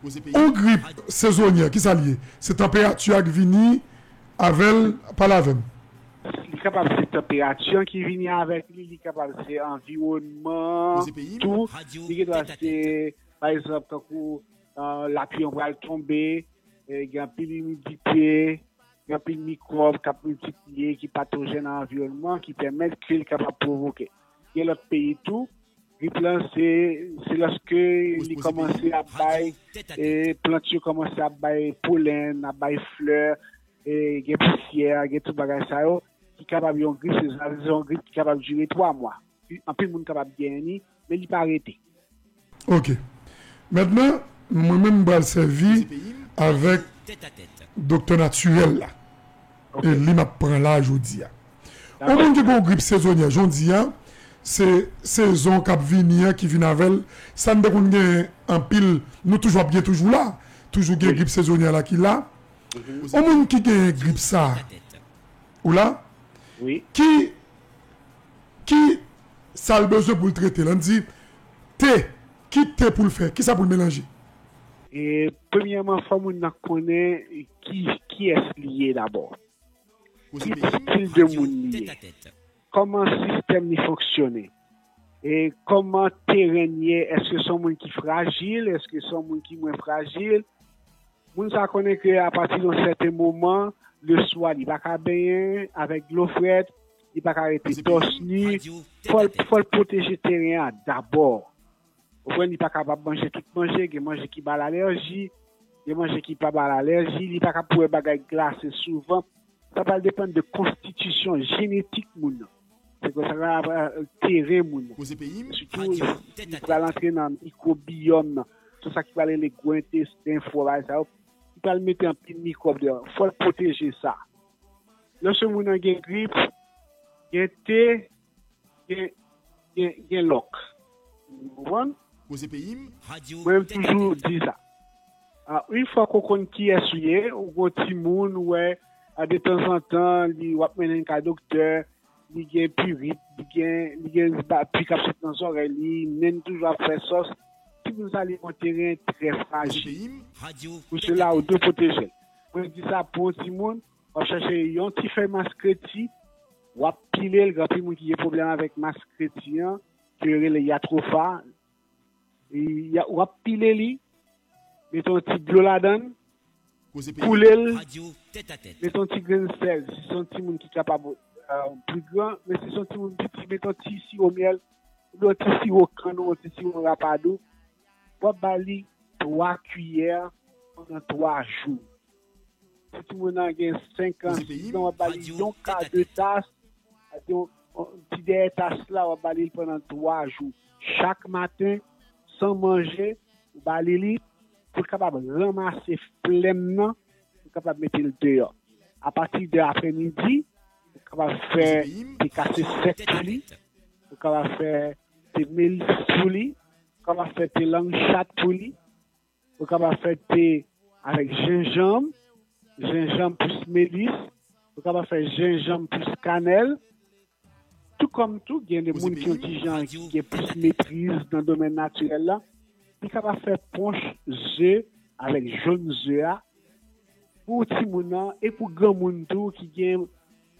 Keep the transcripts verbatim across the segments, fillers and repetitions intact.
Yon grip sezonyè, ki sa l ye? Se tanperati a k vini avè l, pale avè m. Li kapab se tanperati an ki vini avèk li, li kapab se anviwònman tou. Li gen dwa se, pa egzanp, tankou, eh, lapli an pral tonbe, eh, gen anpil imidite, gen anpil mikwòb k ap miltipliye, ki patojèn nan anviwònman, ki pèmèt ke li kapab pwovoke. Gen lòt peyi tou, grip lan se, se lòske li kòmanse ap bay, eh, plant yo kòmanse ap bay polenn, ap bay flè, eh, gen pousyè, gen tout bagay sa yo, ki kapab yon grip, se, se yon grip ki kapab dire twa mwa. Anpil moun kapab genyen li, men li pa rete. Ok. Mentnan, mwen menm m pral sèvi avèk doktè natirèl la. Ok. E li m ap pran la jodi a. Yon moun ki gen yon grip sezonyè, jan w di a, se sezon k ap vini an ki vin avè l. Sa n te konn gen anpil, nou toujou ap gen toujou la. Toujou gen grip sezonyè la ki la. Yon moun ki gen grip sa, ou la? Wi. Ki, ki sa l bezwen pou l trete l? Ann di, te, ki te pou l fè? Ki sa pou l melanje? E, premyèman, fò moun nan konnen ki, kiyès li ye dabò. Ki stil de moun li ye. Kòman sistèm li fonksyone. E kòman teren li ye. Èske se yon moun ki frajil? Èske se yon moun ki mwen frajil? Moun sa konnen ke apati de yon sèten moman, leswa, li pa ka benyen avèk dlo frèt, li pa ka rete tòs ni, fò l, fò l pwoteje teren an dabò. Ou konprann, li pa kapab manje tout manje, gen manje ki ba l alèji, gen manje ki pa ba l alèji, li pa ka pou wè bagay glase souvan. Sa pral depann de konstitisyon jenetik moun nan. Se konsa, teren moun nan. Sitou, li pral antre nan mikwobiyòm nan. Se sa ki pral rele gwo entesten, fò, bagay sa yo. Li pral mete anpil mikwòb deyò. Fò l pwoteje sa. Lòske moun nan gen grip, gen te, gen, gen, gen lòk. Ou konprann? Mwen menm toujou di sa. Ah, yon fwa ke w konn kiyès ou ye, ou gon timoun, ou wè, ah, de tanzantan, li, w ap mennen l kay doktè, li gen pirit, li gen, li gen ba-, pli k ap sot nan zòrèy li, nen toujou ap fè sòs. Timoun sa, li gon teren trè frajil. Pou sela, ou dwe pwoteje l. Mwen di sa pou yon timoun, w ap chache yon ti fèy maskreti, w ap pile l, gen anpil moun ki gen pwoblèm avèk maskreti an, ke yo rele yatrofa, e, ya-, w ap pile li, mete yon ti dlo ladan l, koule l, mete yon ti grenn sèl, si se yon timoun ki kapab, eh, pli gran, men si se yon timoun piti, mete yon ti siwo myèl, oubyen yon ti siwo kann, yon ti siwo rapadou, w ap ba li twa kiyè pandan twa jou. Si timoun nan gen senk an, sis an, w ap ba li yon ka de tas, yon, yon ti dèyè tas la, w ap ba li l pandan twa jou. Chak maten, san manje, ou ba li li, pou l kapab ranmase flèm nan, pou l kapab mete l deyò. Apati de aprèmidi, ou kapab fè te kase sèk pou li, ou kapab fè te melis pou li, ou kapab fè te lang chat pou li, ou kapab fè te avèk jenjanm, jenjanm plis melis, ou kapab fè jenjanm plis kanèl. Tou kòm tou, gen de moun ki yon ti jan ki gen plis metriz nan domèn natirèl la, li kapab fè ponch ze avèk jòn ze a pou timoun nan e pou granmoun tou ki gen,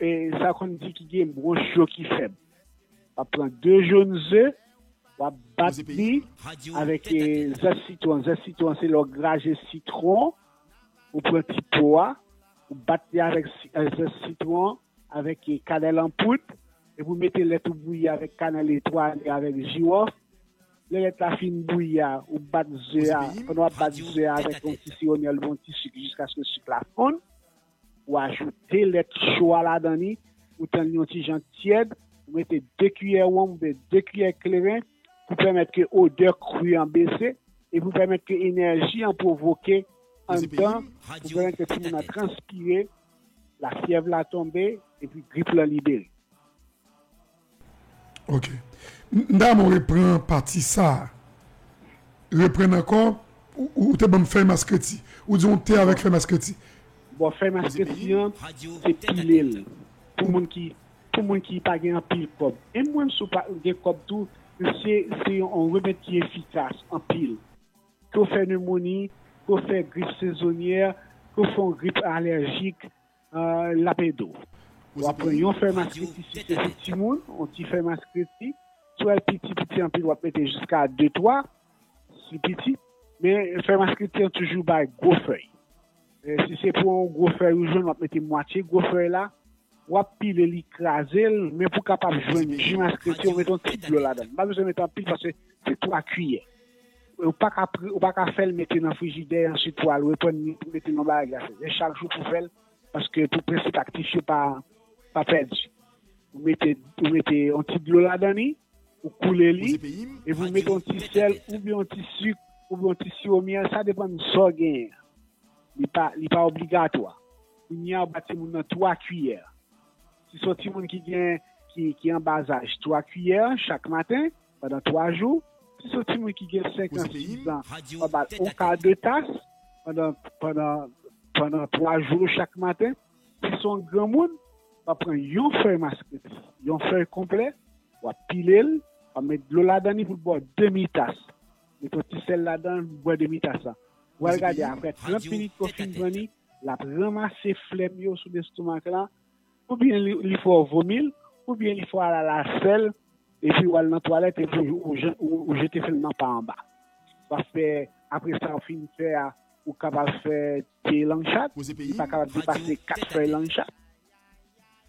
eh, sa konn di ki gen bwonch yo ki fèb. W ap pran de jòn ze, w ap bat li avèk, eh, zès sitwon. Zès sitwon se lè w graje sitwon, ou pran ti po a, ou bat li avèk si-, eh, zès sitwon, avèk, eh, kanèl an poud, epi w mete lèt ou bouyi avèk kanèl etwale avèk jiwòf. Lè lèt la fin bouyi a, ou bat ze a, pandan w ap bat ze a avèk yon ti siwo myèl oubyen yon ti sik jiskaske sik la fonn. Ou ajoute lèt cho a ladan li, ou tann li yon ti jan tyèd, ou mete de kiyè wonm oubyen de kiyè kleren pou pèmèt ke odè kri an bese e pou pèmèt ke enèji an pwovoke anndan, pou pèmèt ke timoun nan transpire, lafyèv la tonbe, epi grip lan libere. Ok. M, m ta renmen w repran pati sa a. Reprann ankò, ou, ou te ban m fèy maskreti. Ou di yon te avèk fèy maskreti. Bon, fèy maskreti an, se pile l. Pou moun ki, pou moun ki pa gen anpil kòb. E mwen, si w pa gen kòb tou, se, se yon, yon remèd ki efikas anpil. Ke w fè nemoni, ke w fè grip sezonyè, ke w fè yon grip alèjik, euh, l ap ede w. W ap pran yon fèy maskreti si se pou timoun, yon ti fèy maskreti. Si w wè l piti, piti anpil, w ap mete jiska de, twa, si l piti. Men fèy maskreti an toujou bay gwo fèy. E si se pou yon gwo fèy ou jwenn, w ap mete mwatye gwo fèy la, w ap pile li, kraze l, men pou w kapab jwenn ji maskreti, w mete yon ti dlo ladan l. Ou pa bezwen mete anpil paske se twa kiyè. Ou pa ka, pri- ou pa ka fè l mete nan frijidè, answit pou al reprann li, pou mete l nan bagay glase. Se chak jou pou fè l, paske pou prensip aktif yo pa, pa pèdi. Ou mete, ou mete yon ti dlo ladan li, ou koule li, epi ou mete yon ti sèl, oubyen yon ti sik, oubyen yon ti siwo myèl, sa depann sa w genyen. Li pa, li pa obligatwa. Kounye a, ou ba timoun nan twa kiyè. Si se yon timoun ki gen, ki, ki an bazaj, twa kiyè chak maten, pandan twa jou. Si se yon timoun ki gen senk an, sis an, w ap ba l yon ka de tas pandan, pandan, pandan twa jou chak maten. Si se yon granmoun, w ap pran yon fèy maskreti, yon fèy konplè, w ap pile l, w ap met dlo ladan li pou l ba w demi tas. Met yon ti sèl ladan, bwè demi tas la. Ou al gade, apre trant minit ke w fin pran li, l ap ranmase flèm yo sou lestomak la, oubyen li, li fè w vomi l, oubyen li fè w al a lasèl, epi w al nan twalèt, epi ou, ou, ou, ou jete flèm nan pa anba. W ap fè, apre sa w fin fè a, ou kapab fè te lang chat, li pa kapab depase kat fèy lang chat.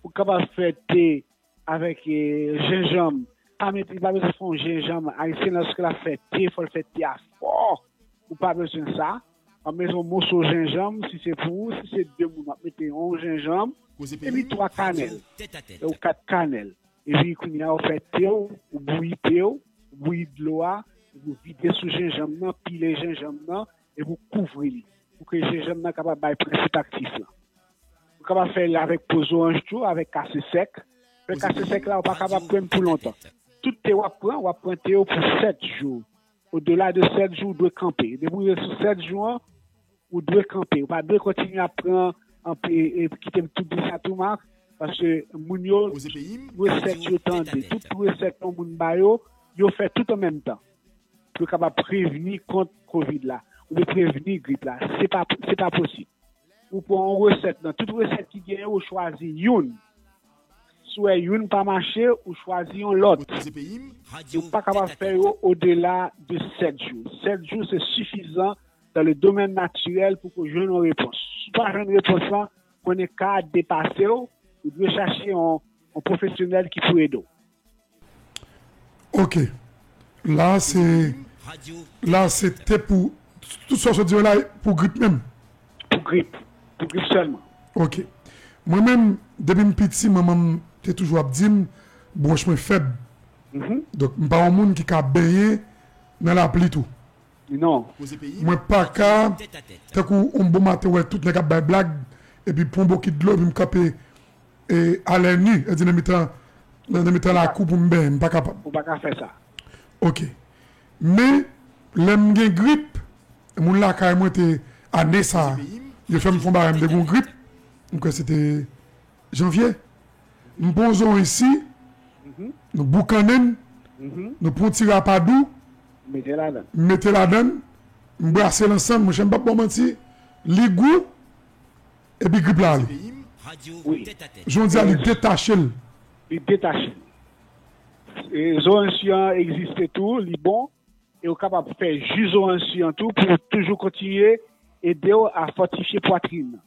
Ou kapab fè te avèk, eh, jenjanm. Pa mete, pa bezwen fè yon jenjanm. Ayisyen, lòske l ap fè te, fò l fè te a fò. Ou pa bezwen sa. W ap mete yon moso jenjanm, si se pou ou, si se de moun, w ap mete yon jenjanm. Epi twa kanèl. Ou kat kanèl. Epi kounye a, ou fè te w, ou bouyi te w, ou bouyi dlo a, epi ou vide sou jenjanm nan, pile jenjanm nan, epi ou kouvri li. Pou ke jenjanm nan kapab bay prensip aktif lan. Ou kapab fè l avèk po zoranj tou, avèk kase sèk. Men kase sèk la, ou pa kapab pran pou lontan. Tout te w ap pran, w ap pran te yo pou sèt jou. Odela de sèt jou, ou dwe kanpe. Depi w rive sou sèt jou an, ou dwe kanpe. Ou pa dwe kontinye ap pran, anpe, e, e, kite m tou di sa tou, Marc, paske moun yo, resèt yo tande. Tout resèt yon moun ba yo, yo fè tout an menm tan. Pou yo kapab prevni kont kovid la, oubyen prevni grip la. Se pa, se pa posib. Ou pran yon resèt nan tout resèt ki genyen, ou chwazi youn. Si w wè youn pa mache, ou chwazi yon lòt. Ou pa kapab fè yo odela de sèt jou. Sèt jou, se sifizan dans le domaine naturel pou ke w jwenn yon repons. Si w pa jwenn repons lan, konnen ka a depase w, ou dwe chache yon, yon pwofesyonèl ki pou ede w. Ok. La se, la se te pou, tout sa w sot di yo la pou grip menm? Pou grip. Pou grip sèlman. Ok. Mwen menm, depi m piti, manman m te toujou ap di m, bwonch mwen fèb. Donk, m pa yon moun ki ka benyen nan lapli tou. Non. Mwen pa ka, tankou yon bon maten, wè tout nèg ap bay blag, epi pran bokit dlo, epi m kanpe e, alèni, e di nan mitan, nan, nan mitan lakou pou m benyen, m pa kapab. Ou pa ka fè sa. Ok. Men, lè m gen grip, moun lakay mwen te, ane sa a, yo fè m fè yon bagay, m te gen yon grip, m kwè se te janvye. M pran yon zoranj si, nou boukannen l, nou pran yon ti rapadou, m mete ladan l, m brase l ansanm, monchè, m p ap ba w manti, li gou, epi grip la ale. Jan w di a, li detache l. Li detache l. E, zoranj si an egziste tou, li bon. E ou kapab fè ji zoranj si an tou pou toujou kontinye ede w a fòtifye pwatrin nan.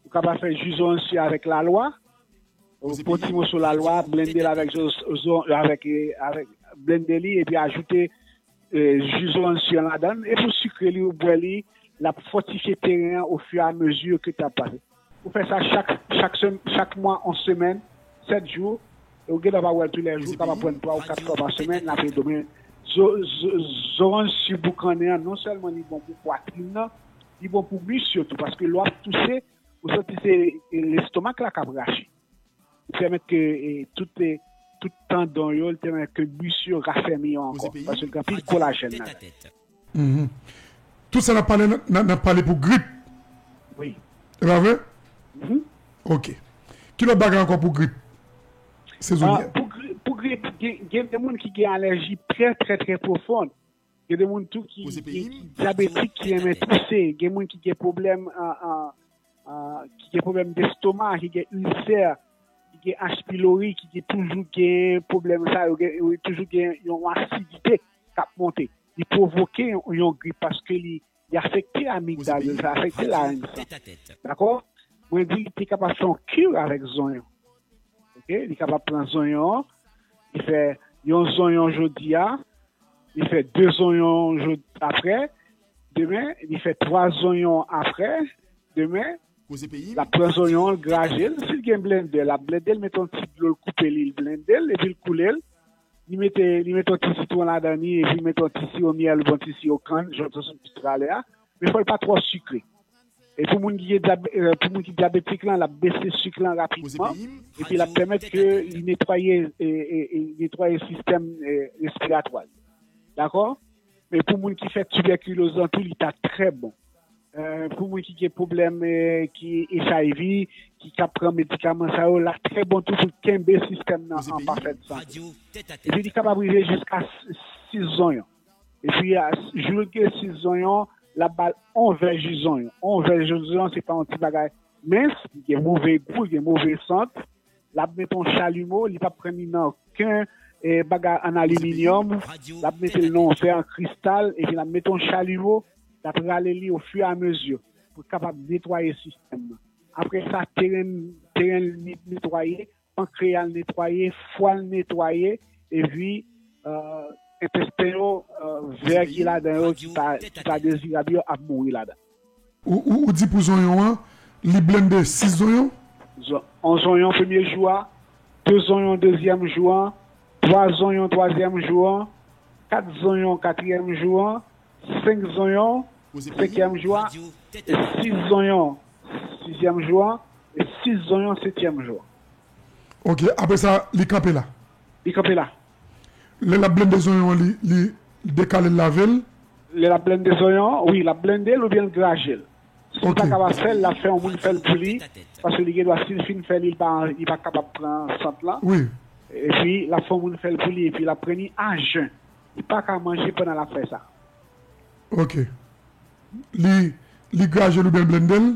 Ou kapab fè ji zoranj si avèk lalwa. Ou pran ti moso lalwa, blende l avèk, avèk, avèk, blende li epi ajoute e, ji zoranj si an ladan l, epi w sikre li, ou bwè li, l ap fòtifye teren an ofiramezi ke tan ap pase. Ou fè sa chak, chak, chak mwa, yon semèn, sèt jou, e ou gentan pa bwè l toulèjou, ou kapab pran l twa ou kat fwa pa semèn, l ap ede w. Men, zoranj si boukannen an, non sèlman li bon pou pwatrin nan, li bon pou mis yo tou, paske lè w ap touse, ou santi se, e, lestomak la k ap rache. Li pèmèt ke, e, tout, e, tout tandon yo, li pèmèt ke mis yo rafèmi yo ankò. Paske gen anpil kolajèn ladan l. Tout sa n ap pale, n ap pale pou grip. Wi. E pa vre? Ok. Ki lòt bagay ankò pou grip sezonyè? Pou grip, gen de moun ki gen alèji trè, trè, trè pwofon. Gen de moun tou ki, ki, ki dyabetik, ki renmen touse. Gen moun ki gen pwoblèm, an, an, an, ki gen pwoblèm destoma, ki gen ilsè, ki gen H. pylori, ki gen, toujou gen pwoblèm sa yo, gen, yo toujou gen yon asidite k ap monte. Li pwovoke yon, yon grip paske li, li afekte amigdal yo, li afekte larenj lan. Dakò? Mwen di li te kapab fè yon ki avèk zonyon. Oke? Li kapab pran zonyon an, li fè yon zonyon jodi a, li fè de zonyon jodi apre, demen, li fè twa zonyon apre, demen, l ap pran zonyon an, l graje l, si l gen blendè, l ap blende l, mete yon ti dlo, l koupe li, l blende l, epi l koule l, li mete, li mete yon ti sitwon ladan li, epi l mete yon ti siwo myèl, yon ti siwo kann, jan w te sot di talè a, men fò l pa twò sikre. E pou moun ki gen dyab-, e, pou moun ki dyabetik lan, l ap bese sik lan rapidman, epi l ap pèmèt ke li netwaye, e, e, e, netwaye sistèm, e, respiratwa li. Dakò? Men pou moun ki fè tibèkiloz lan tou, li ta trè bon. E, pou moun ki gen pwoblèm, e, ki H I V, ki ka pran medikaman sa yo, l ap trè bon tou pou kenbe sistèm nan an pafèt sante. Epi li kapab rive jiska s-, sis zonyon. Epi, a, jou l gen sis zonyon, l ap ba l yon vè ji zonyon. Yon vè ji zonyon, se pa yon ti bagay mens, li gen move gou, li gen move sant. L ap mete yon chalimo, li p ap pran li nan okenn, e, bagay an aliminyòm. L ap mete l nan yon vè an kristal, epi l ap mete yon chalimo, l ap rale li ofiramezi pou l kapab netwaye sistèm nan. Apre sa, teren, teren li netwaye, pankreya l netwaye, fwa l netwaye, epi, e, entesten yo, e, vè ki ladan yo, ki pa, ki pa dezirab yo, ap mouri ladan. Ou, ou, ou di pou zonyon an, li blende sis zonyon? Zon-, yon zonyon premye jou a, de zonyon dezyèm jou an, twa zonyon twazyèm jou an, kat zonyon katriyèm jou an, senk zonyon senkyèm jou a, e sis zonyon sizyèm jou an, e sis zonyon setyèm jou an. Ok, apre sa, li kanpe la? Li kanpe la. Lè l ap blende zonyon an, li, li dekale l, lave l? Lè l ap blende zonyon an, wi, l ap blende l oubyen l graje l. Si l pa kapab fè l, l ap fè yon moun fè l pou li, paske li gen dwa, si l fin fè li, li pa, li pa kapab pran sant lan. Wi. Epi, l ap fè yon moun fè l pou li, epi l ap pran li a jen. Li pa ka manje pandan l ap fè sa. Ok. Li, li graje l oubyen l blende l?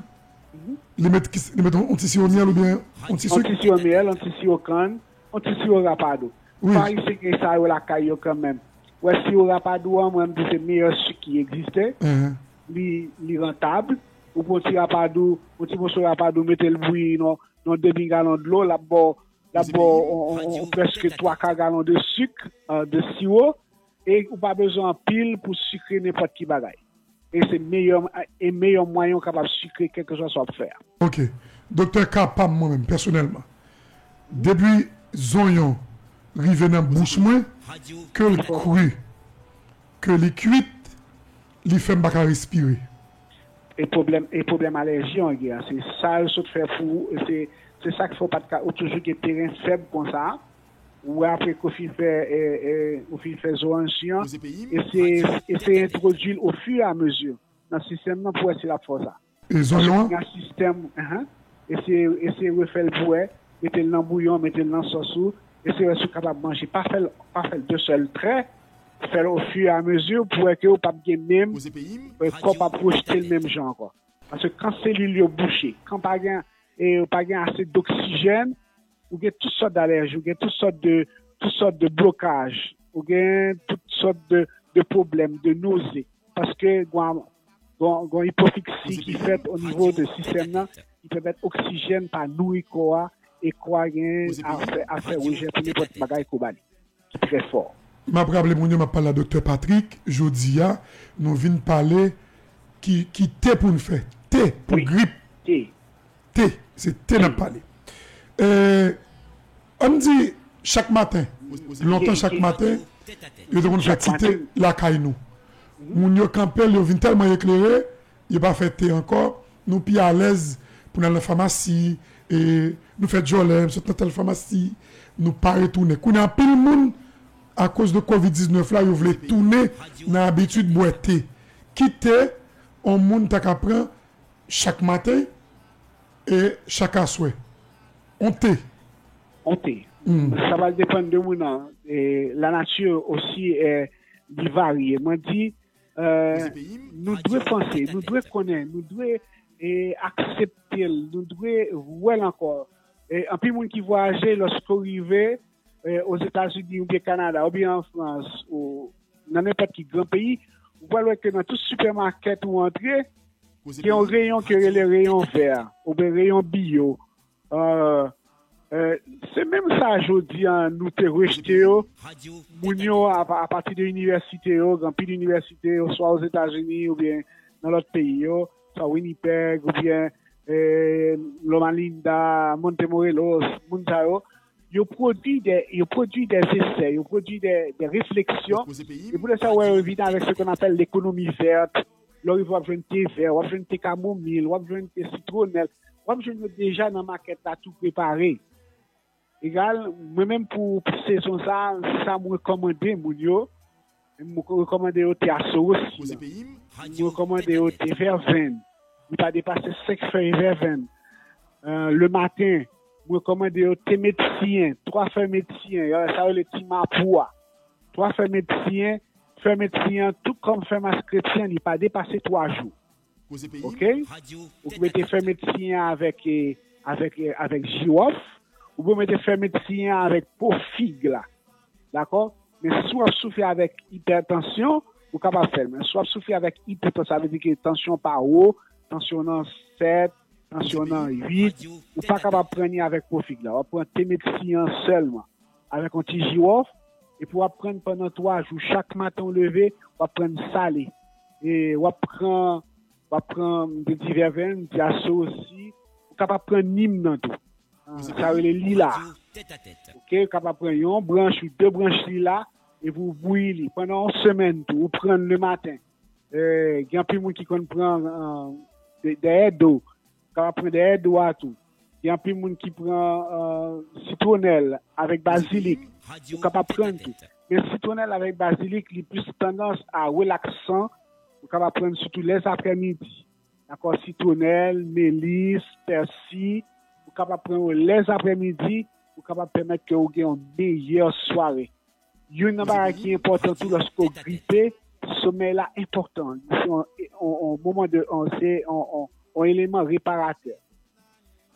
Mhm. Li met ki, li met yon, yon ti siwo myèl oubyen yon ti sik? Yon ti siwo myèl, yon ti siwo kann, yon ti siwo rapadou. Wi. Parisyen gen sa yo lakay yo kanmenm. Ou wè siwo rapadou an, mwen, m di se meyè sik ki egziste. Mhm. Li, li rantab. Ou pran ti rapadou, yon ti moso rapadou, mete l bouyi nan, nan demi galon dlo, l ap ba w, l ap ba w on, on, on, prèske twa ka galon de sik, e, de siwo, e ou pa bezwen anpil pou sikre nenpòt ki bagay. E se meyè, e meyè mwayen ou kapab sikre kèlkeswa sa w ap fè a. Ok. Doktè, ka pa m mwen menm, pèsonèlman, depi zonyon rive nan bouch mwen, ke l kri, ke li kuit, li fè m pa ka respire. E pwoblèm, e pwoblèm alèji an gen an, se sa yo sot fè pou ou, e se, se sa k fè w pa t ka, ou toujou gen teren fèb konsa. Ou wè apre ke w fin fè, e, e, ou fin fè zoranj an, e se, e se entwodui l ofiramezi nan sistèm nan pou wè si l ap fè w sa. E zonyon an? Nan sistèm, ahan. Eseye, eseye refè l pou wè. Mete l nan bouyon, mete l nan sòs ou. Eseye wè si w kapab manje. Pa fè l, pa fè l de sèl trè. Fè l ofiramezi pou wè ke w p ap gen menm, e, kò w p ap rejte l menm jan ankò. Paske kan selil yo bouche, kan pa gen, e, pa gen ase doksijèn, ou gen tout sòt dalèji, ou gen tout sòt de, tout sòt de blokaj, ou gen tout sòt de, de pwoblèm, de noze. Paske gon, gon, gon ipofiksi ki fèt o nivo de sistèm nan, ki pèmèt oksijèn pa nouri kò a, e kò a gen a fè, a fè rejè pou nenpòt bagay ke w ba li, ki trè fò. M ap raple moun yo, m ap pale a Doktè Patrick. Jodi a, nou vin pale ki, ki te pou n fè. Te pou grip. Te. Te, se te n ap pale. E, ann di, chak maten, lontan chak maten, yo te konn fè ti te lakay nou. Moun yo kanpe l, yo vin tèlman eklere, yo pa fè te ankò, nou pi alèz pou n al nan famasi, e nou fè djòlè, sot nan tèl famasi, nou pa retounen. Kounye a, anpil moun, akoz de kovid diznèf la, yo vle tounen nan abitid bwè te. Ki te yon moun ta ka pran chak maten e chak aswè? Yon te. Yon te. Hmm. Sa va depann de moun nan. E lanati osi, e, li varye. Mwen di, eh, nou dwe panse, nou dwe konnen, nou dwe eh, aksepte l, nou dwe wè l ankò. Eh, anpil moun ki vwayaje, lòske w rive eh, Ozetazini oubyen Kanada oubyen an Frans, ou nan nenpòt ki gran peyi, ou pral wè ke nan tout sipèmakèt ou antre, gen yon reyon ke rele reyon vè, oubyen reyon biyo. Eh, eh, se menm sa jodi a nou te rejte yo. Moun yo, apa-, apati de inivèsite yo, gen anpil inivèsite yo, swa Ozetazini oubyen nan lòt peyi yo, swa Winnipeg oubyen eh, Loma Linda, Monte Morelos, moun sa yo, yo pwodui de, yo pwodui de esè, yo pwodui de, de refleksyon. E pou lè sa, wè, yo vin avèk ce qu'on appelle l'économie verte. Lè w rive, w ap jwenn te vè, w ap jwenn te kamomil, w ap jwenn te sitwonèl, w ap jwenn yo deja nan makèt la tou prepare. Egal, mwen menm pou, pou sezon sa, sa m rekòmande moun yo, m rekòmande yo te asowosi. M rekòmande yo te vèvenn. Li pa depase senk fèy vèvenn. Eh, le maten, m rekòmande yo te medsiyen, twa fèy medsiyen, sa yo rele ti mapou a. Twa fèy medsiyen, fèy medsiyen, tou kòm fèy mas kretyen, li pa depase twa jou. Ok? Ou mete fèy medsiyen avèk, eh, avèk, eh, avèk jiwòf, ou mete fèy medsiyen avèk po fig la. Dakò? Men si w ap soufri avèk ipètansyon, ou kapab fè l. Men si w ap soufri avèk ipètansyon, sa vle di ke tansyon pa wo, tansyon nan sèt, tansyon nan uit, ou pa kapab pran ni avèk po fig la. W ap pran te medsiyen sèlman, avèk yon ti jiwòf, epi w ap pran pandan twa jou. Chak maten w leve, w ap pran sale. E w ap pran, w ap pran, m te di vèvenn, m te di asowosi, ou kapab pran nim nan tou. Ah, sa rele lila. Ok, ou kapab pran yon branch ou de branch lila, epi w bouyi li. Pandan yon semèn tou, ou pran l le maten. Eh, gen anpil moun ki konn pran, ah, de-, dèyè do. Ou kapab pran dèyè do a tou. Gen anpil moun ki pran, eh, sitwonèl avèk bazilik. Ou kapab pran tou. Men sitwonèl avèk bazilik, li plis tandans a relaksan. Ou kapab pran sitou lèzaprèmidi. Dakò, sitwonèl, melis, pèsi. Ou kapab pran yo lèzaprèmidi. Ou kapab pèmèt ke ou gen yon meyè sware. Youn nan bagay ki enpòtan tou lòske w gripe, somèy la enpòtan. Li se yon, yon, yon moman de, yon, se yon, yon, yon eleman reparatè.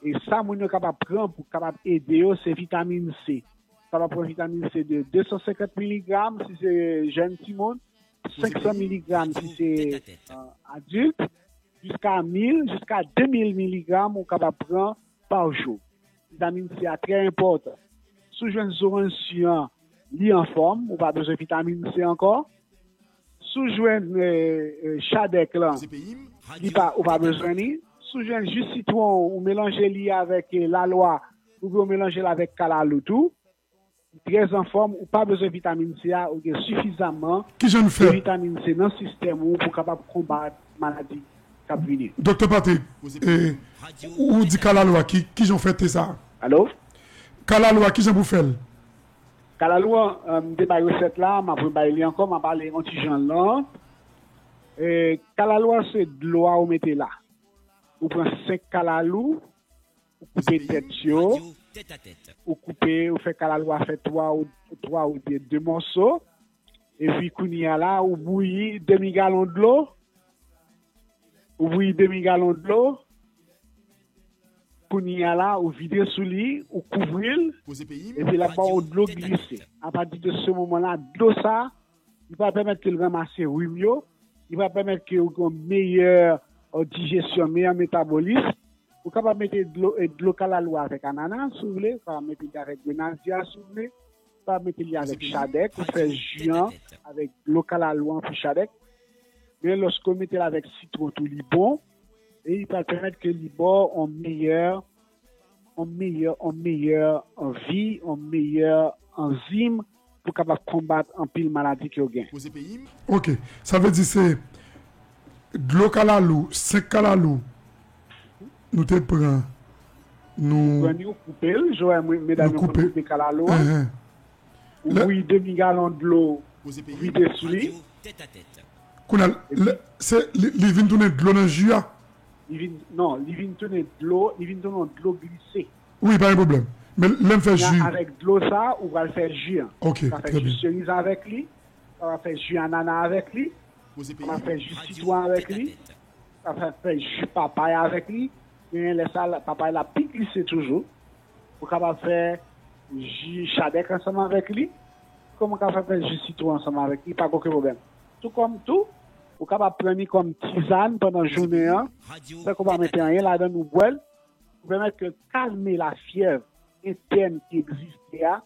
E sa moun yo kapab pran pou kapab ede yo, se vitamin C. Kapab pran vitamin C de de san senkant miligram si se jèn timoun, senk san miligram si se, eh, adilt, jiska mil, jiska de mil miligram ou kapab pran pa jou. Vitamin C a trè enpòtan. Si w jwenn zoranj si an, li anfòm, ou pa bezwen vitamin C ankò. Si w jwenn, eh, eh, chadèk lan, li pa, ou pa bezwen li. Si w jwenn ji sitwon, ou melanje li avèk, eh, lalwa, oubyen ou melanje l avèk kalalou tou, li trè anfòm, ou pa bezwen vitamin C a, ou gen sifizaman de vitamin C nan sistèm ou pou kapab konbat maladi k ap vini. Doktè Patrick, eh, ou, ou di kalalou a, ki, ki jan w fè te sa? Alo? Kalalou a, ki jan pou fè l? Kalalou an, eh, m te bay resèt la, m ap rebay li ankò, m ap pale yon ti jan lan. Eh, kalalou an se dlo a ou mete la. Ou pran senk kalalou, ou koupe tèt yo, ou koupe, ou fè kalalou a fè twa ou, twa oubyen de mòso, epi kounye a la, ou bouyi demi galon dlo, ou bouyi demi galon dlo, kounye a la, ou vide sou li, ou kouvri l, epi l ap ba w dlo glise. Apati de se moman la, dlo sa, li pral pèmèt ke l ranmase rim yo, li pral pèmèt ke w gen yon meyè, eh, dijesyon, meyè metabolis. Ou kapab mete dlo, eh, dlo kalalou avèk anana, si w vle, ou kapab mete li avèk grenadya, si w vle, ou kapab mete li avèk chadèk, ou fè ji an avèk dlo kalalou an pou chadèk. Men lòske w mete l avèk sitwon tou, li bon, e li pral pèmèt ke li ba w yon meyè, yon meyè, yon meyè vi, yon meyè anzim pou kapab konbat anpil maladi ke w gen. Ok, sa vle di se dlo kalalou, senk kalalou, nou te pran, nou pran li, ou koupe l, jan medam yo konn koupe kalalou an. Ou bouyi demi galon dlo, vide sou li. Kounye a, se, li, li vin tounen dlo nan ji a? Li vin, non, li vin tounen dlo, li vin tounen dlo glise. Wi, pa gen pwoblèm. Men lè m fè ji. Avèk dlo sa, ou pral fè ji an. Ok, trè byen. Ou ka fè ji seriz avèk li. Ou kapab fè ji anana avèk li. Ou kapab fè ji sitwon avèk li. Ou kapab fè ji papay avèk li. Genyen lè sa, papay la pi glise toujou. Ou kapab fè ji chadèk ansanm avèk li. Kòm ou kapab fè ji sitwon ansanm avèk li, pa gen okenn pwoblèm. Tou kòm tou, ou kapab pran li kòm tizàn pandan jounen an, san ke w pa mete anyen ladan l, ou bwè l, pou pèmèt ke kalme lafyèv entèn ki egziste a,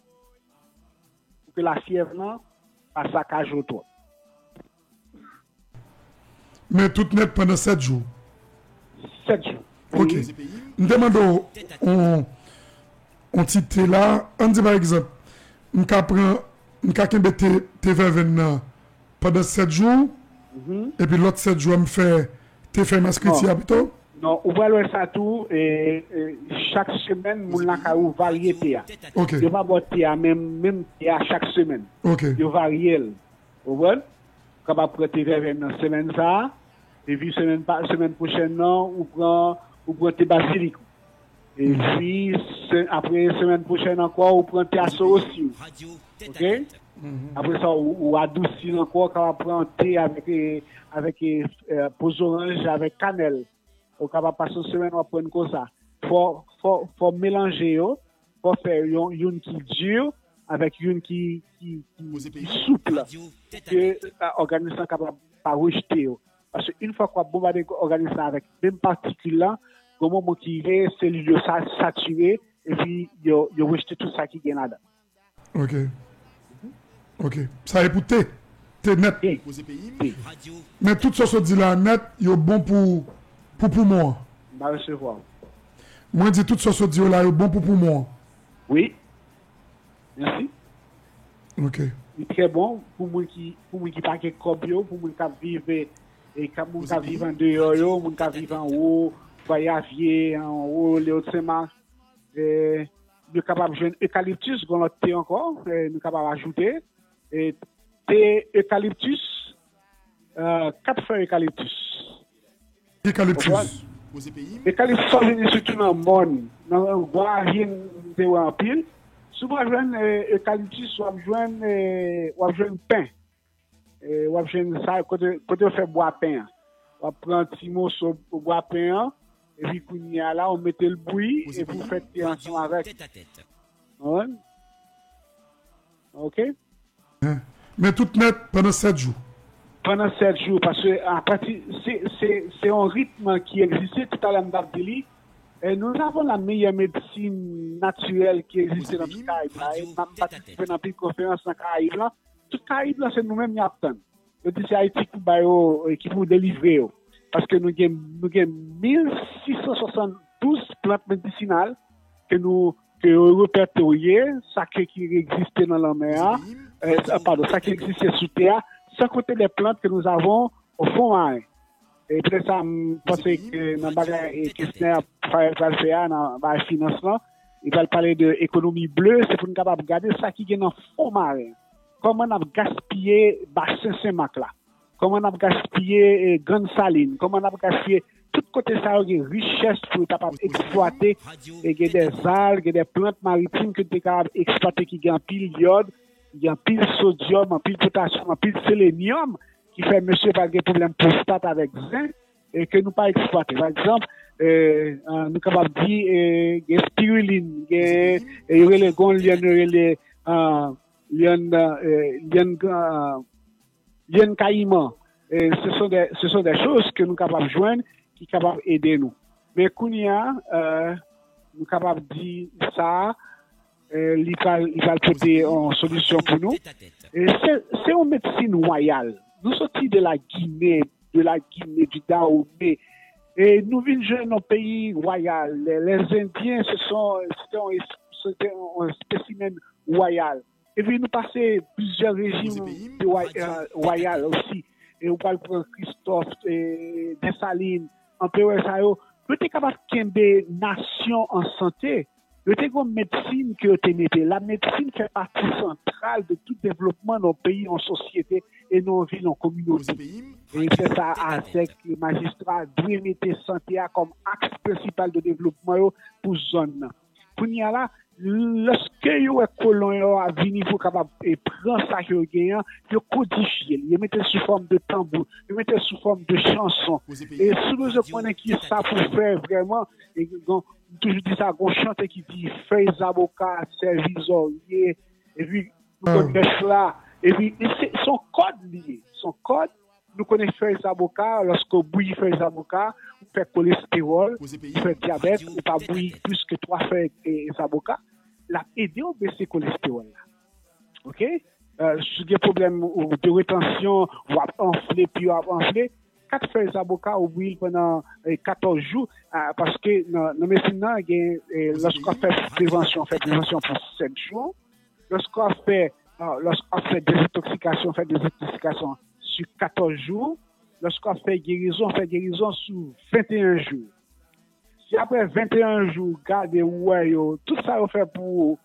pou ke lafyèv lan pa sakaje w twòp. Men tout nèt pandan sèt jou. Sèt jou. Ok. M te mande w yon, yon ti te la, ann di pa egzanp, m ka pran, m ka kenbe te, te vèvenn nan pandan sèt jou, epi lòt sèt jou a m fè te fèy maskriti a pito? Non, ou pral wè sa tou, e, e, chak semèn, moun lakay ou varye te a. Ok. Yo pa ba w te a menm, menm te a chak semèn. Ok. Yo varye l. Ou konprann? Ou kapab pran te vèvenn nan semèn sa a, epi semèn pa, semèn pwochèn nan, ou pran, ou pran te bazilik. Epi, se, apre semèn pwochèn ankò, ou pran te asowosi. Ok? Apre sa, ou, ou adousi l ankò, ou kapab pran te avèk, eh, avèk eh, eh, po zoranj, avèk kanèl. Ou kapab pase yon semèn, w ap pran konsa. Fò, fò, fò melanje yo, fò fè yon, youn ki di, avèk youn ki, ki, ki, ki soup. Ke, eh, òganis lan kapab pa rejte yo. Paske yon fwa ke w ap bonbade òganis lan avèk menm patikil la, gen yon moman ki rive, selil yo sa, satire, epi yo, yo rejte tout sa ki gen ladan. Ok. Ok. Sa e pou te. Te nèt. Te. Men tout sa w sot di la nèt, yo bon pou, pou poumon an. M pa resevwa. Mwen di tout sa w sot di yo la, yo bon pou poumon an. Wi. Mèsi. Ok. Li trè bon pou moun ki, pou moun ki pa gen kòb yo, pou moun k ap viv, e, e k ap, moun k ap viv andeyò yo, moun k ap viv anwo, Vwayavye, anwo, Leotsemak. E, nou kapab jwenn ekaliptis, gen lòt te ankò, e, nou kapab ajoute. E, te ekaliptis, e, kat fèy ekaliptis. Ekaliptis. Ekaliptis sa vini sitou nan mòn, nan bwa vye m te wè anpil. Si w pa jwenn, e, ekaliptis, w ap jwenn, e, w ap jwenn pen. E, w ap jwenn sa, kote, kote yo fè bwa pen an. W ap pran ti moso bwa pen an, epi kounye a la, w mete l bouyi, epi w fè te ansanm avèk. Konprann? Ok? Men tout nèt pandan sèt jou. Pandan sèt jou, paske apati, se, se, se yon ritm ki egziste, toutalè m t ap di li. E, nous avons la meilleure médecine naturelle ki egziste nan tout Karayib la. E m ap patisipe nan anpil konferans nan Karayib la. Tout Karayib la, se nou menm y ap tann. Yo di se Ayiti ki pou ba yo, e, ki pou delivre yo. Paske nou gen, nou gen mil sis san swasanndouz plant medisinal ke nou, ke yo repertorye, sa ke ki egziste nan lanmè a, e, sa, padon, sa ki egziste sou tè a, sans compter les plantes que nous avons au fond marin. E poutèt sa, m panse ke nan bagay, e, Kesner Farel pral fè a, nan bagay finans lan, li pral pale de ekonomi ble, se pou n kapab gade sa ki gen nan fon maren. Kòman n ap gaspiye basen Senmak la? Kòman n ap gaspiye, e, Grann Salin? Kòman n ap gaspiye tout kote sa yo gen richès pou yo kapab eksplwate? E gen de zal, gen de plant maritim ke n te kapab eksplwate ki gen anpil yòd, gen anpil sodyòm, anpil potasyòm, anpil selenyòm, ki fè mesye pa gen pwoblèm pwostat avèk zen, e ke nou pa eksplwate. Pa egzanp, e, e, nou kapab di, e, gen spirilin, gen, e, yo rele, gen yon lyann yo rele, e, lyann, e, lyann, e, lyann kayiman. E, ce sont des, ce sont des choses que nou kapab jwenn, ki kapab ede nou. Men kounye a, e, nou kapab di sa, e, li pral, li pral pote yon solisyon pou nou. E se, se yon medsin wayal. Nou soti de la Guinée, de la Guinée, du Dahomey. E nou vin jwenn yon peyi wayal. Les, les Indiens, ce sont, c'était un, c'était un spécimen wayal. Epi nou pase plizyè rejim de wa-, e, wayal osi. E ou pral pran Christophe, e, Dessalines, anperè sa yo. Yo te kapab kenbe nasyon an sante. Yo te gen yon medsin ke yo te mete. Lamedsin fè pati santral de tout devlopman nan yon peyi, yon sosyete, e nan yon vil, yon kominote. E se sa Azèk, majistra, dwe mete sante a kòm aks prensipal de devlopman yo pou zòn nan. Kounye a la, lòske yo wè kolon yo ap vini pou kapab e, pran sa ke yo genyen, yo kodifye l, yo mete l sou fòm de tanbou, yo mete l sou fòm de chanson. E si w bezwen konnen ki sa pou fè vrèman, e, gon, m toujou di sa, gon chante ki di fèy zaboka sèvi zòrye, epi nou konn nèf la, epi se se yon kòd li ye, se yon kòd. Nou konnen fèy zaboka, lòske w bouyi fèy zaboka, ou fè kolestewòl, ou fè dyabèt, ou pa bouyi plis ke twa fèy e, zaboka, l ap ede w bese kolestewòl la. Oke? E, si w gen pwoblèm ou, de retansyon, w ap anfle, pye w ap anfle, kat fèy zaboka ou bouyi l pandan e, katòz jou, a, paske nan, nan medsin nan, gen, e, lòske w ap fè prevansyon, fè prevansyon pou sèt jou, lòske w ap fè, a, lòske w ap fè dezentoksikasyon, fè dezentoksikasyon sou katòz jou, lòske w ap fè gerizon, fè gerizon sou venteyen jou. Si apre venteyen jou, w gade, ou wè yo, tout sa yo fè pou ou,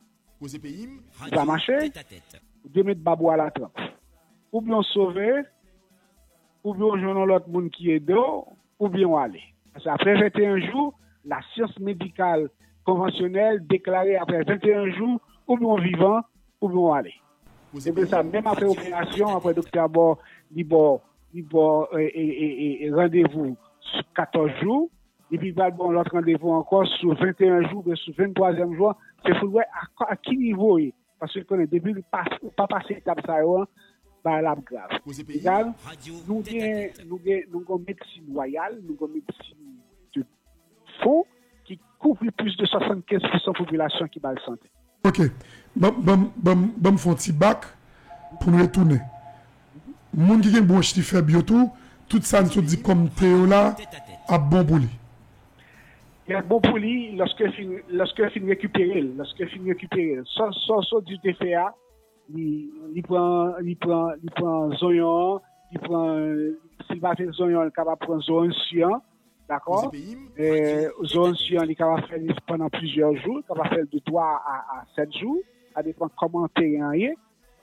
li pa mache, ou dwe met bab ou alatranp. Oubyen w sove, oubyen w jwenn yon lòt moun ki ede w, oubyen w ale. Paske apre venteyen jou, lasyans medikal konvansyonèl deklare apre venteyen jou, oubyen w vivan, oubyen w ale. Se pou sa, menm apre operasyon, apre doktè a ba w, li ba w, li ba w, e, e, e, e, e randevou sou katòz jou, epi li pral ba w lòt randevou ankò sou venteyen jou, oubyen sou venntwazyèm jou an, se pou l wè a, a ki nivo w ye. Paske l konnen, depi l pa, ou pa pase etap sa yo an, bagay la ap grav. Egal, nou gen, nou gen, nou gen yon medsin wayal, nou gen yon medsin de fon ki kouvri plis de swasannkenz pousan popilasyon ki ba l sante. Ok. Ban, ban, ban, ban m fè yon ti bak pou n retounen. Moun ki gen bwonch li fèb yo tou, tout sa n sot di kòm te yo la ap bon pou li. Li ap bon pou li lòske fin, lòske fin rekipere l, lòske fin rekipere l. Sa, sa w sot di te fè a, li, li pran, li pran, li pran zonyon an, li pran, si l pa fè zonyon an, li kapab pran zoranj si an, dakò? E, zoranj si an, li kapab fè li pandan plizyè jou, li kapab fè l de twa a, a sèt jou, sa depann kòman teren an ye.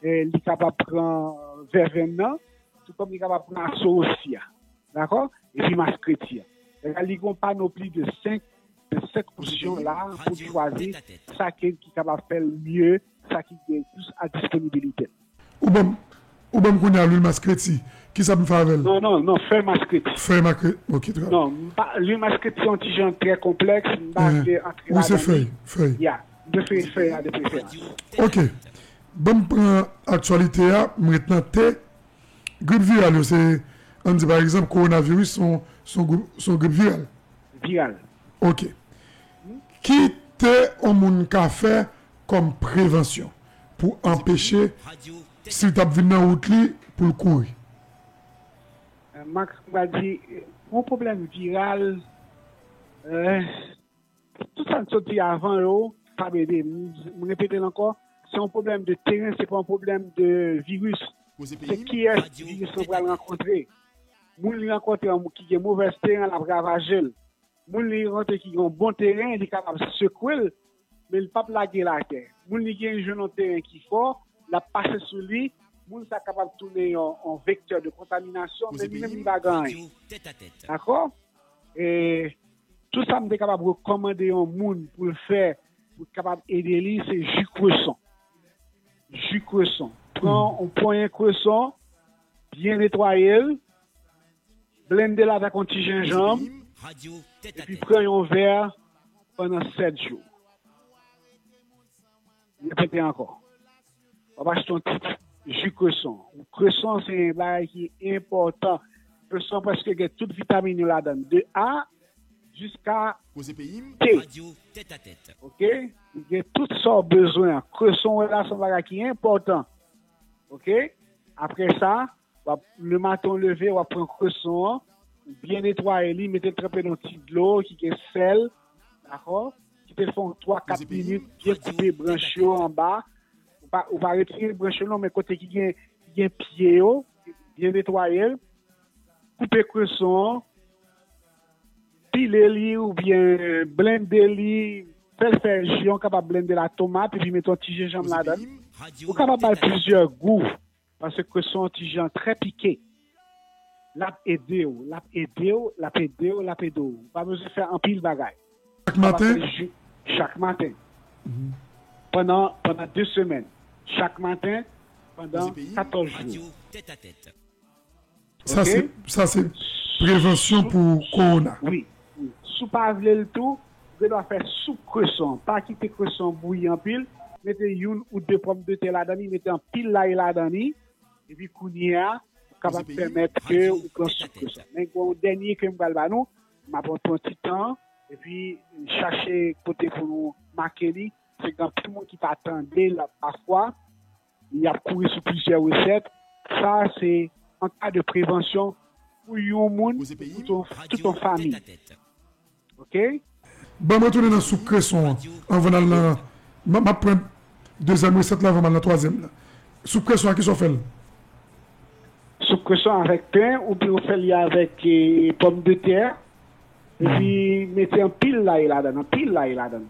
E, li kapab pran vèvenn nan, tou kòm li kapab pran asorosi a, dakò? Epi maskreti a. Li gen yon panopli de senk, de senk opsyon la pou chwazi sa ke, ki kapab fè l mye, sa ki gen plis a disponibilite l. Ou ban m, ou ban m kounye a lwil maskreti. Kisa pou m fè avè l? Non, non, non, fèy maskreti. Fèy maskreti, ok, trè byen. Non, m pa, lwil maskreti se yon ti jan trè konplèks, m pa vle antre ladan li. Wi, se fèy, fèy. Ya, m prefere fèy a de preferans. Ok. Ban m pran aktyalite a, m ret nan te. Grip viral yo, se, ann di pa egzanp, kowonaviris, se yon, se yon grip, se yon grip viral. Viral. Ok. Ki te yon moun ka fè kòm prevansyon pou anpeche si l t ap vin nan wout li pou l kouri? Max, m pral di, yon pwoblèm viral, euh, tout sa n sot di avan yo p ap ede. M, m repete l ankò, se yon pwoblèm de teren, se pa yon pwoblèm de viris. Se kiyès viris lan pral rankontre. Moun li rankontre an, ki gen movèz teren, l ap ravaje l. Moun li rankontre ki gen yon bon teren, li kapab sekwe l, men li p ap lage l atè. Moun li gen jwenn yon teren ki fò, l ap pase sou li, moun sa kapab tounen yon, yon vektè de kontaminasyon, men li menm li pa gen anyen. Dakò? E tout sa m te kapab rekòmande yon moun pou l fè, pou l kapab ede li, se ji kreson. Ji kreson. Pran yon ponyen kreson, byen netwaye l, blende l avèk yon ti jenjanm, epi pran yon vè pandan sèt jou. M repete ankò. W ap achte yon ti ji kreson. Kreson se yon bagay ki enpòtan. Kreson prèske gen tout vitamin yo ladan l. De A jiska T. Ok? Li gen tout sa w bezwen an. Kreson w la se yon bagay ki enpòtan. Ok? Apre sa, w ap, le maten w leve, w ap pran kreson an, ou byen netwaye li, mete l tranpe nan yon ti dlo ki gen sèl, dakò? Kite l fè yon twa kat minit, byen koupe branch yo anba. Ou pa, ou pa retire branch yo non, men kote ki gen, ki gen pye yo, byen netwaye l. Koupe kreson an, pile li oubyen blende li, fè l fè ji an, ou kapab blende la tomat epi mete yon ti jenjanm ladan l. Ou kapab ba l plizyè gou. Paske kreson an ti jan trè pike. L ap ede w, l ap ede w, l ap ede w, l ap ede w. Ou pa bezwen fè anpil bagay. Chak maten? Chak maten. pandan, pandan de semèn, chak maten, pandan katòz jou. Sa se, sa se prevansyon pou kowona. Wi, wi. Si w pa vle l tou, ou gen dwa fè soup kreson. Pa kite kreson bouyi anpil. Mete youn ou de pòmdetè ladan li, mete anpil lay ladan li, epi kounye a, ou kapab pèmèt ke ou pran soup kreson. Men gen yon dènye ke m pral ba nou, m ap pran ti tan, epi chache kote pou nou make li. Se gen anpil moun ki pa tande l pafwa, y ap kouri sou plizyè resèt. Sa se an ka de prevansyon pou yon moun, pou tout yon, tout yon fanmi. Ok? Ban m retounen nan soup kreson an, anvan n al nan, m, m ap pran dezyèm resèt la, anvan m al nan twazyèm nan. Soup kreson an, kisa w fè l? Soup kreson avèk pen, oubyen ou fè li avèk, eh, pòmdetè, epi mete anpil lay ladan, anpil lay ladan.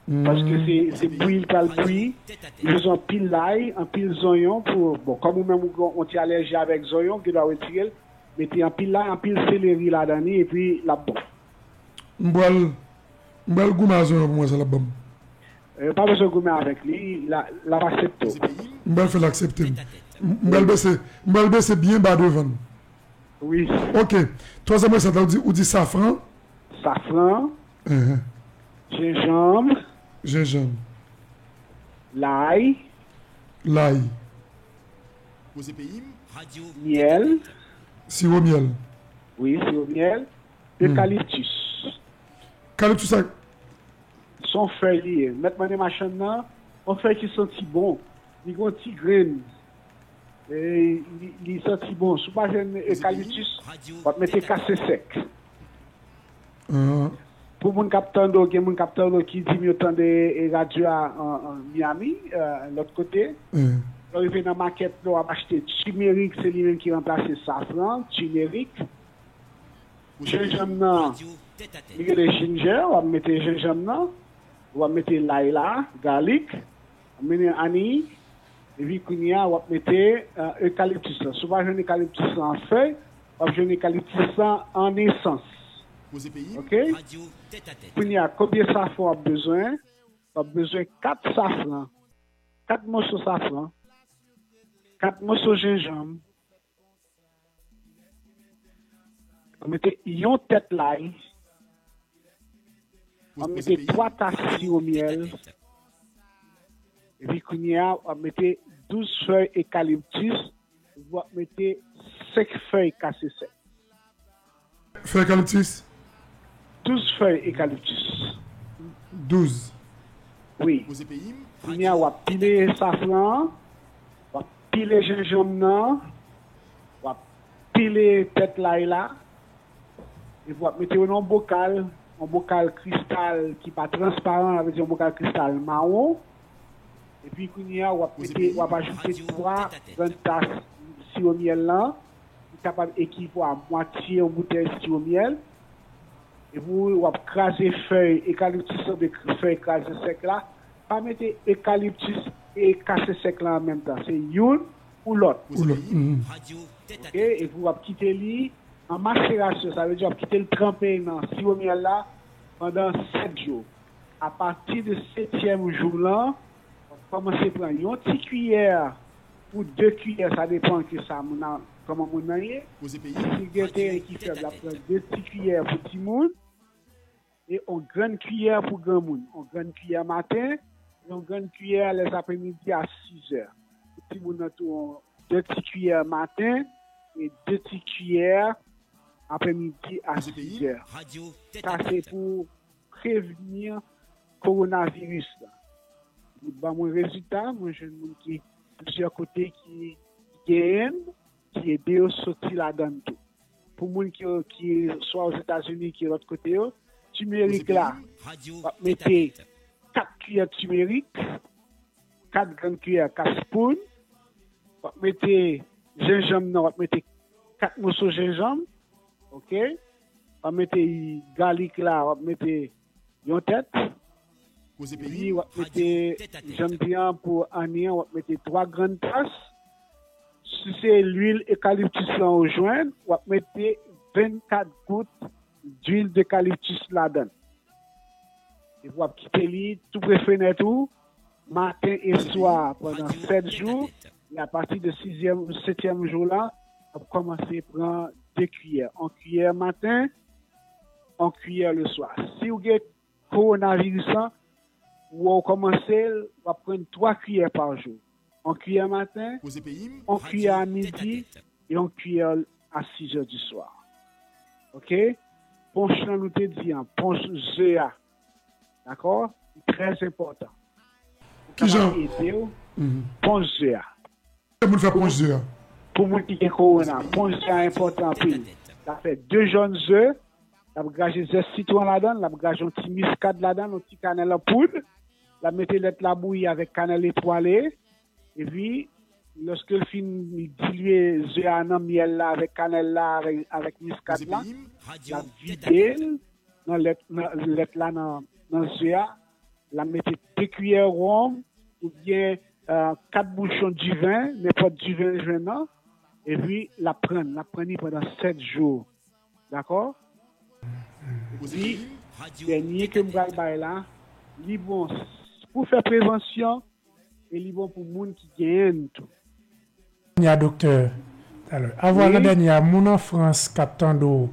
Paske se, se bouyi l pral bouyi, li bezwen anpil lay, anpil zonyon pou, bon, kòm ou menm ou gen yon ti alèji avèk zonyon, ou gen dwa retire l, mete anpil lay, anpil seleri ladan li, epi l ap bon. M pral, m pral goumen a zonyon pou mwen, sa l ap ban m. Eh, pa bezwen goumen avèk li, l a, l ap aksepte w. M pral fè l aksepte m. M, m pral bese, m pral bese byen ba devan l. Wi. Ok. Twazyèm resèt la, ou di, ou di safran. Safran. Jenjanm. Jenjanm. Lay. Lay. Myèl. Siwo myèl. Wi, siwo myèl. Ekaliptis. Ekaliptis ak Se yon fèy li ye. Mèt mande machann nan, yon fèy ki santi bon. Li gen yon ti grenn. E li, li santi bon. Si w pa jwenn ekaliptis, w ap mete kase sèk. Pou moun k ap tande w, gen moun k ap tande w ki di m yo tande e radyo a an, an Miami, e, lòt kote. Lè w rive nan makèt la, w ap achte timerik, se li menm ki ranplase safran, timerik. Jenjanm nan, li rele jinjè, w ap mete jenjanm nan, w ap mete lay la, galik, w ap mete ani, epi kounye a, w ap mete, e, ekaliptis lan. Si w pa jwenn ekaliptis lan an fèy, w ap jwenn ekaliptis lan an esans. Ok? Kounye a, konbyen safran w ap bezwen? W ap bezwen kat safran, kat moso safran, kat moso jenjanm, w ap mete yon tèt lay, w ap mete twa tas siwo myèl, epi kounye a, w ap mete douz fèy ekaliptis, w ap mete senk fèy kase sèk. Fèy ekaliptis? Douz fèy ekaliptis. Douz. Wi. Kounye a, w ap pile safran an, w ap pile jenjanm nan, w ap pile tèt lay la, epi w ap mete yo nan yon bokal, yon bokal kristal ki pa transparan, sa vle di yon bokal kristal mawon. Epi kounye a, w ap mete, w ap ajoute twa grann tas siwo myèl lan, ki kapab ekivo a mwatye yon boutèy siwo myèl. Epi w ap kraze fèy ekaliptis lan, de fèy kraze sèk la. Pa mete ekaliptis e kase sèk la an menm tan. Se youn ou lòt. Ou lòt. Ok, epi w ap kite li an maserasyon, sa vle di w ap kite l tranpe nan siwo myèl la pandan sèt jou. Apati de setyèm jou lan, w ap kòmanse pran yon ti kiyè pou de kiyè, sa depan ke sa moun nan, kòman moun nan ye. Si gen teren ki fèb, l ap pran de ti kiyè pou timoun, e yon grann kiyè pou granmoun. Yon grann kiyè maten, yon grann kiyè lèzapremidi a sizè. Pou timoun nan tou, de ti kiyè maten, e de ti kiyè apremidi a sizè. Sa se pou prevni kowonaviris la. Li ban mwen rezilta, mwen jwenn moun ki plizyè kote ki genyen l, ki ede yo soti ladan l tou. Pou moun ki, ki swa Ozetazini, ki lòt kote yo, timerik la, w ap mete kat kiyè timerik, kat grenn kiyè kaspoun, w ap mete jenjanm nan, w ap mete kat moso jenjanm, ok? W ap mete galik la, w ap mete yon tèt. Epi w ap mete, jan m di an, pou ani an, w ap mete twa grenn tas. Si se lwil ekaliptis lan ou jwenn, w ap mete vennkat gout dwil dekaliptis ladan l. Epi w ap kite li tou pre fenèt ou, maten e swa, pandan sèt jou. E apati de sizyèm, setyèm jou la, w ap kòmanse pran de kiyè. Yon kiyè maten, yon kiyè le swa. Si w gen kowonaviris lan, ou wè w kòmanse l, w ap pran twa kiyè pa jou. Yon kiyè maten, yon kiyè a midi, e yon kiyè a sizè di swa. Oke? Ponch lan nou te di an, ponch ze a. Dakò? Li trè enpòtan. Li kapab ede w. Ponch ze a. Pou moun ki gen kowona, ponch ze a enpòtan anpil. L ap fè de jòn ze, l ap graje zès sitwon ladan l, l ap graje yon ti miskad ladan l, yon ti kanèl an poud, l ap mete lèt la bouyi avèk kanèl etwale, epi lòske l fin dilye ze a nan myèl la avèk kanèl la avèk, avèk miskad la, l ap vide l nan lèt, nan lèt la nan, nan ze a, l ap mete de kiyè wonm oubyen kat bouchon diven, nenpòt diven l jwenn nan, epi l ap pran l, l ap pran li pandan sèt jou. Dakò? Epi, dènye ke m pral bay la, li bon pou fè prevansyon e li bon pou moun ki genyen l tou. Dènye a, doktè, talè. Avan nan dènye a, moun an Frans k ap tande w,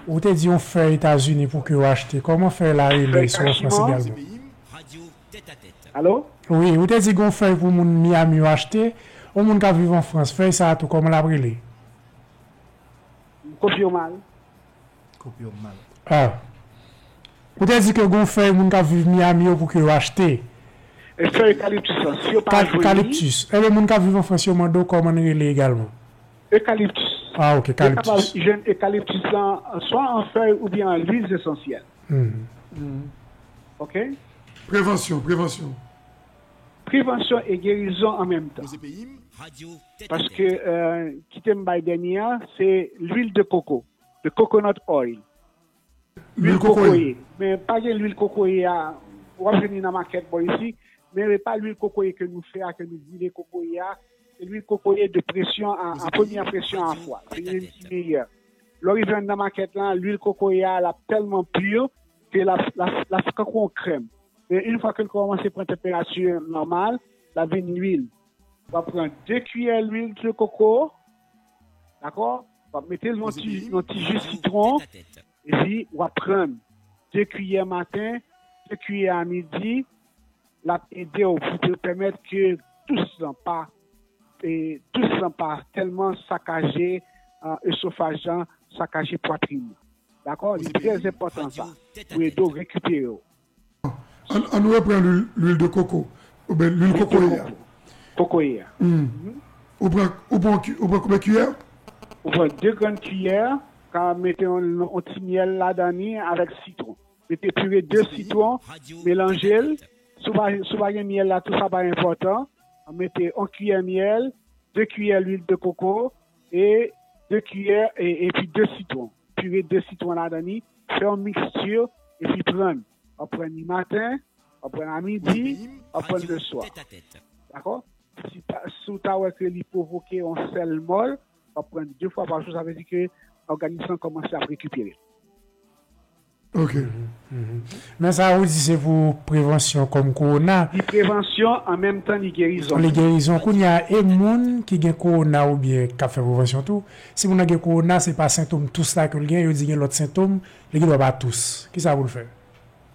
ou te di yon fèy Etazini pou ke yo achte. Kòman fèy la rele si w an Frans egalman? Alo? Wi, ou te di gon fèy pou moun Miami yo achte. Yon moun k ap viv an Frans, fèy sa a tou, kòman l ap rele? M kopye w mal. Kopye w mal. Ah. Ou te di ke gon fèy moun k ap viv Miami yo pou ke yo achte. E fèy ekaliptis lan, si yo pa jwenn li. Ekaliptis. Ebyen, moun k ap viv an Frans yo mande w kòman l rele egalman. Ekaliptis. Ah, ok, ekaliptis. Yo kapab jwenn ekaliptis lan swa an fèy oubyen an lwil esansyèl. Ok? Prevansyon, prevansyon. Prevansyon e gerizon an menm tan. Paske, euh, kite m bay dènye a, se lwil de koko, the coconut oil. Lwil kokoye. Men pa gen lwil kokoye a, w ap jwenn li nan makèt bò isi, men e pa lwil kokoye ke nou fè a, ke nou brile kokoye a, se lwil kokoye de presyon a, a premyè presyon a fwa. Se li menm ki meyè. Lè w rive anndan makèt lan, lwil kokoye a, l ap tèlman pi ke l ap, l ap, l ap kankou yon krèm. Men yon fwa ke l kòmanse pran tanperati nòmal, l ap vin lwil. W ap pran de kiyè lwil de koko, dakò? W ap mete l nan ti, nan ti ji sitwon, epi w ap pran de kiyè maten, de kiyè a midi, l ap ede w pou te pèmèt ke tous lan pa, e, tous lan pa tèlman sakaje, e, esofaj lan, sakaje pwatrin nan. Dakò? Li trè enpòtan sa, pou ede w rekipere w. Ann, ann repran lwil, lwil de koko, oubyen lwil kokoye a. Kokoye a. Ou pran, ou pran ki-, ou pran konbyen kiyè? Ou pran de grenn kiyè, ka mete yon, yon ti myèl ladan li avèk sitwon. Mete pire de sitwon, melanje l. Si w pa, si w pa gen myèl la, tou sa pa enpòtan. Mete yon kiyè myèl, de kiyè lwil de koko, e de kiyè, e, epi de sitwon. Pire de sitwon ladan li, fè yon miksti, epi pran l. W ap pran li maten, w ap pran l a midi, w ap pran l le swa. Dakò? Si ta, si w ta wè ke li pwovoke yon sèl mòl, w ap pran de fwa pa jou, sa vle di ke òganis lan kòmanse ap rekipere. Ok. Men sa ou di se pou prevansyon kòm kowona. Li prevansyon, an menm tan li gerizon. Li gerizon. Kounye a, e moun ki gen kowona oubyen k ap fè prevansyon tou, si moun nan gen kowona, se pa sentòm tous la ke l gen, yo di gen lòt sentòm, li gendwa pa tous. Kisa pou l fè?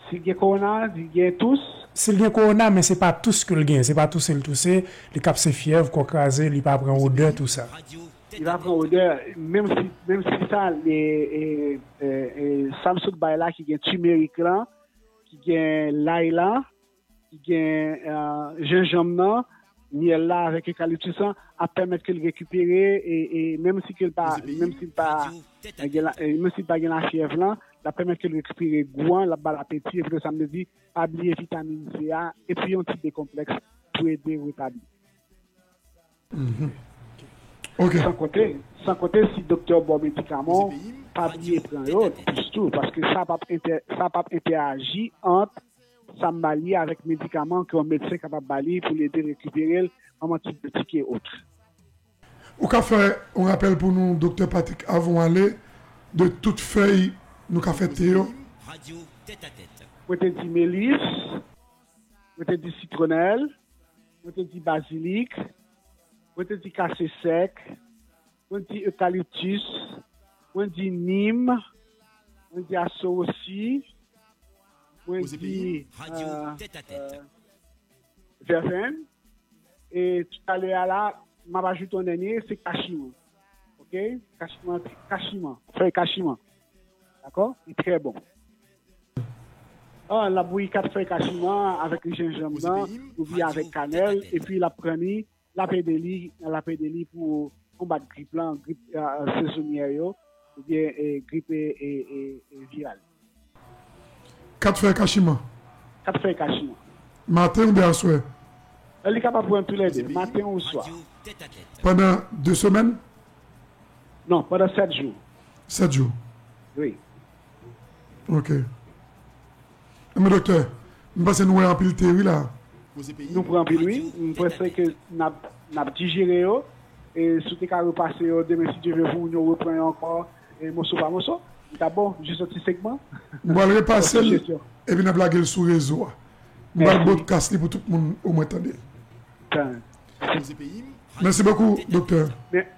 Si l gen kowona, li gen tous. Si l gen kowona, men se pa tous ke l gen, se pa touse l touse, li kap se fyèv, kò kraze, li pa pran odè, tou sa. Li pa pran odè, menm si, menm si sa, e, e, e, e, sa m sot bay la ki gen timerik lan, ki gen lay la, ki gen, e, jenjanm nan, myèl la avèk ekaliptis lan, ap pèmèt ke l rekipere, e, e menm si ke l pa, menm si l pa, e, gen la, e, menm si l pa gen lafyèv lan, l ap pèmèt ke l rekipere gou an, l ap ba l apeti, epi sa m te di, pa bliye vitamin C a, epi yon ti dekonplèks pou ede retabli. Ok. San konte, san konte si doktè w ba w medikaman, pa bliye pran yo, plis tou, paske sa p ap entè-, sa p ap entèaji ant sa m ba li avèk medikaman ke yon medsen kapab ba li pou l ede rekipere l kòm antibyotik e ot. Ou ka fè yon rapèl pou nou, Doktè Patrick, avan w ale, de tout fèy nou ka fè te yo? Mwen te di melis, mwen te di sitwonèl, mwen te di bazilik, mwen te di kase sèk, mwen di ekaliptis, mwen di nim, mwen di asowosi, mwen di, euh, euh, vèvenn. E toutalè a la, m ap ajoute yon dènye, se kachiman. Oke? Kachiman, kachiman, fèy kachiman. Dakò? Li trè bon. Ah, l ap bouyi kat fèy kachiman avèk jenjanm nan, nou bouyi avèk kanèl, epi l ap pran li, l ap ede li, l ap ede li pou konbat grip lan, grip, euh, sezonyè yo, oubyen, eh, grip, eh, eh, eh, eh, viral. Kat fèy kachiman. Kat fèy kachiman. Maten oubyen aswè? Eh, li kapab pran toulède, maten ou swa. Pandan de semèn? Non, pandan sèt jou. Sèt jou. Wi. Ok. Enben, doktè, m panse nou wè anpil te wi la. Nou pran anpil, wi. M panse ke n ap, n ap dijere yo. E si w te ka repase yo demen, si Dye vle, pou moun yo repran yo ankò, e moso pa moso, li t ap bon, jis yon ti segman. Nou pral repase l, epi n ap lage l sou rezo a. Nou pral broadcast li pou tout moun omwen tande l. Mèsi bokou, doktè.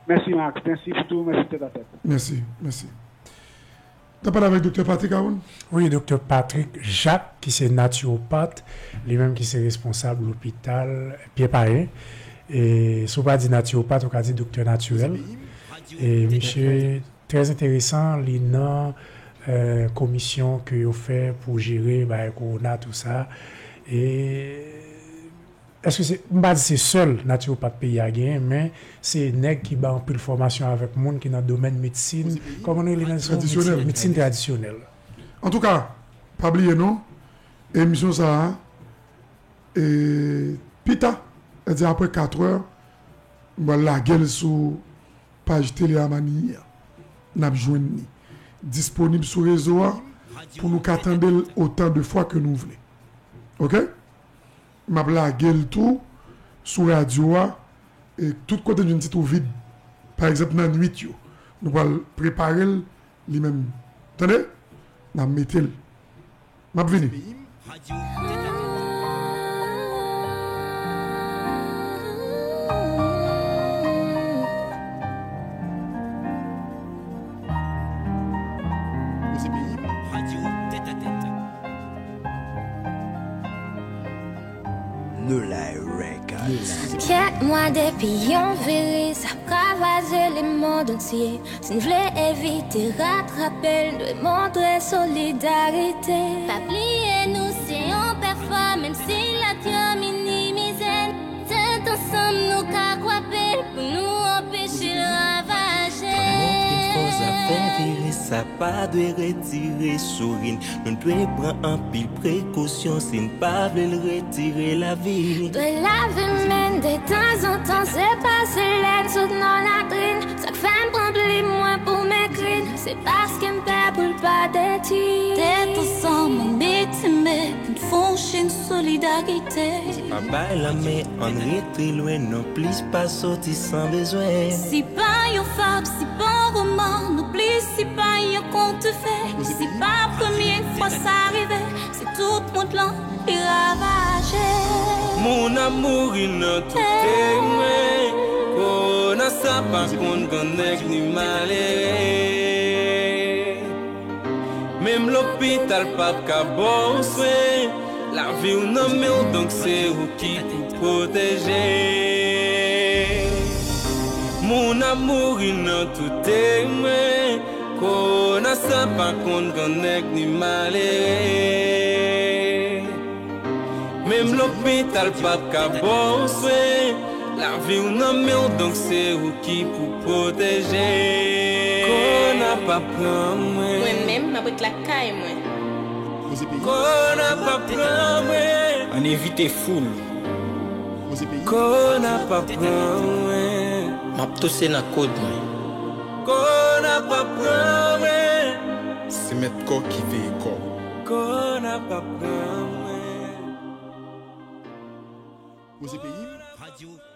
Mèsi, Max. Mèsi pou tou. Mèsi, tèt a tèt. Mèsi, mèsi. N ap pale avèk doktè Patrick Aaron. Wi, doktè Patrick Jacques, ki se natiwopat, li menm ki se responsab lopital Pye Payen. E si w pa di natiwopat, ou ka di doktè natirèl. E misye trè enteresan, li nan, eh, komisyon ke yo fè pou jere bagay kowona, tou sa. E èske se, m pa di se sèl natiwopat peyi a genyen, men se nèg ki bay anpil fòmasyon avèk moun ki nan domèn medsin, kòman nou rele nan medsin tradisyonèl. Medsin tradisyonèl. Antouka, pa bliye non, emisyon sa a, e, pita, sètadi apre katrè, m pral lage l sou paj Tele Amani an. N ap jwenn li. Disponib sou rezo a pou nou ka tande l otan de fwa ke nou vle. Oke? M ap lage l tou sou radyo a, e tout kote n jwenn ti twou vid, pa egzanp nan nwit yo, nou pral prepare l li menm. Tande? N ap mete l. M ap vini. Kèk mwa depi yon viris ap ravaje lemonn antye. Si n vle evite ratrape l, n dwe montre solidarite. Pa bliye nou se yon pèp fò, menm si lòt yo minimize n. Tèt ansanm nou ka kwape l pou nou anpeche l ravaje. Montre fòs zafè viris sa pa dwe retire souri n. Nou dwe pran anpil prekosyon si n pa vle l retire lavi n. Dwe lave men n detanzantan, se pa se lèt sot nan latrin. Sa k fè m pran plim mwen pou m ekri n, se paske m pè pou l pa detwi. Tèt ansanm, ann mete men, pou n fè yon chenn solidarite. Pa bay lanmen, ann rete lwen, non plis pa soti san bezwen. Si pa yon fab, si pa yon woman, non plis si pa yon kont fè. Si pa premye fwa sa rive, se tout mond lan li ravaje. Moun ap mouri nan tout teren. Kowona sa pa konn grannèg ni malere. Menm lopital p ap ka ba w swen. Lavi w nan men w, donk se ou ki pou pwoteje. Moun ap mouri nan tout teren. Kowona sa pa konn grannèg ni malere. Menm lopital p ap ka ba w swen. Lavi w nan men w, donk se ou ki pou pwoteje. Kowona p ap pran mwen. Mwen menm, m ap ret lakay mwen. Kowona p ap pran mwen. Ann evite foul. Kowona p ap pran mwen. M ap touse nan kod mwen. Kowona p ap pran mwen. Se mèt kò ki veye kò. Kowona p ap pran mwen. Koze peyi m.